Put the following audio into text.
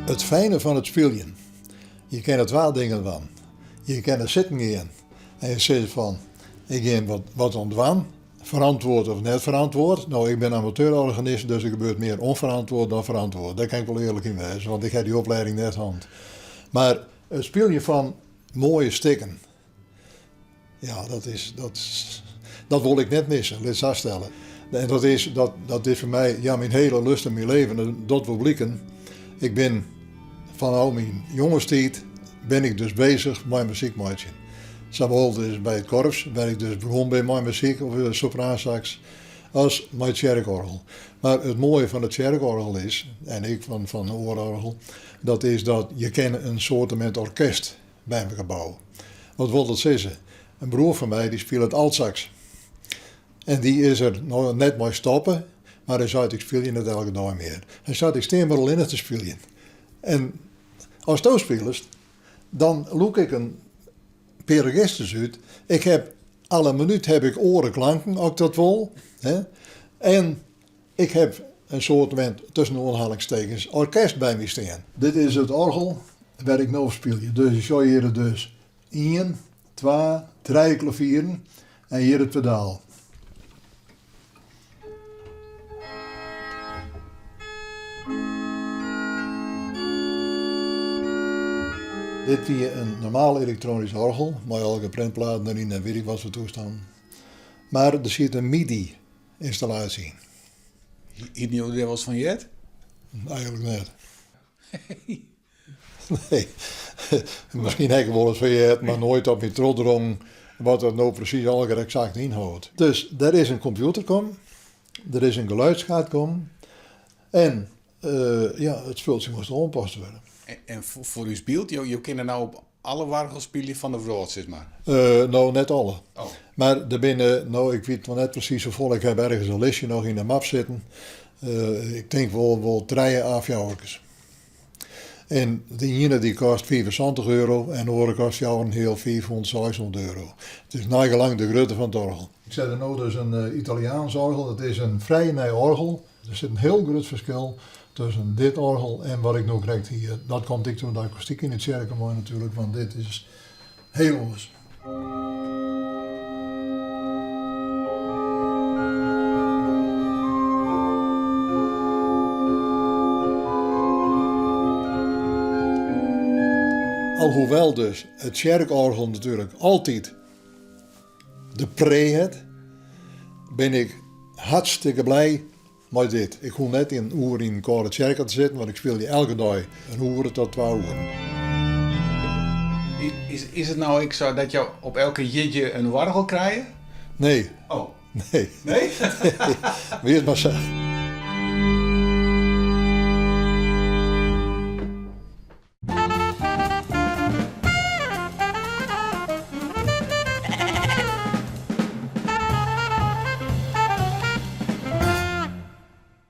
It fijne fan it spyljen, je kinne twa dingen dwaan. Je kinne sitten gean en je sizze fan ik gean wat, wat oan dwaan, ferantwoord of net ferantwoord. No, ik bin amateurorganist, dus der gebeurt mear ûnferantwoord dan ferantwoord. Dêr kin ik wol earlik yn wêze, want ik ha dy oplieding net hân. Mar it spyljen fan moaie stikken, ja, dat is, dat, dat wol ik net misse, lit sa stelle. En dat is, dat, dat is foar my ja, myn hiele lust en myn leven, dat wol bliken. Ik bin fanôf myn jongestiid bin ik dus bezich mei muzyk meitsjen. Sawol dus by it korps, wêr't ik dus begûn bin mei muzyk op de sopraansax, as mei it tsjerkoargel. Mar it moaie fan it tsjerkoargel is, en ek fan, fan oar oargel, dat is dat je kinne in soartemint orkest by elkoar bouwe. Wat wol dat sizze? In broer fan my dy spilet altsax. En dy is der no net mei stoppe, mar hy seit ik spylje net elke dei mear. Hy seit ik stean mar allinnich te spyljen. En asto spilest, dan lûk ik in pear registers út. Ik heb alle minuut heb ik oare klanken, as ik dat wol. Hè? En ik heb in soartemint, tusken oanhalingstekens, orkest by my stean. Dit is it oargel wêr't ik no spylje. Dus je sjogge hjir dus ien, twa, trije klavieren en hjir it pedaal. Dit wie in normaal elektronysk oargel mei allegear printplaten deryn en wit ik wat foar toestannen. Mar der siet in MIDI-ynstallaasje yn. Hiene jo dêr wolris fan heard? Eigenlik net. Nee. Miskien ha ik der wolris fan heard, mar noait op my trochdrongen wat dat no presys allegear eksakt ynhâldt. Dus der is in kompjûter kommen, der is in geluidskaart kommen en ja, it spultsje moast oanpast wurde. En foar ús byld, jo kinne no op alle oargels spylje fan de wrâld, sis mar? No, net alle. Oh. Mar der binne, no, ik wit noch net presys hoefolle, ik ha ergens in listje noch yn de map sitten. Ik tink wol, wol trije à fjouwerkes. En de iene dy kost 75 euro en de oare kost fjouwer en heal, 500, 600 euro. It is neigelang de grutte fan it oargel. Ik set der no dus in Italiaans oargel, dat is in frij nij oargel. Der sit in hiel grut ferskil tusken dit oargel en wat ik no krekt hie. Dat komt ek troch de akoestyk yn de tsjerke mei natuerlik, want dit is hiel oars. Alhoewel dus it tsjerkoargel natuerlik altyd de pree hat, bin ik hartstikke blij mei dit. Ik hoech net in oere yn in kâlde tsjerke te sitten, want ik spylje elke dei in oere tot twa oeren. Is, is it no ek sa dat jo op elke jierdei in oargel krije? Nee. Oh. Nee. Nee? Wie it mar sa.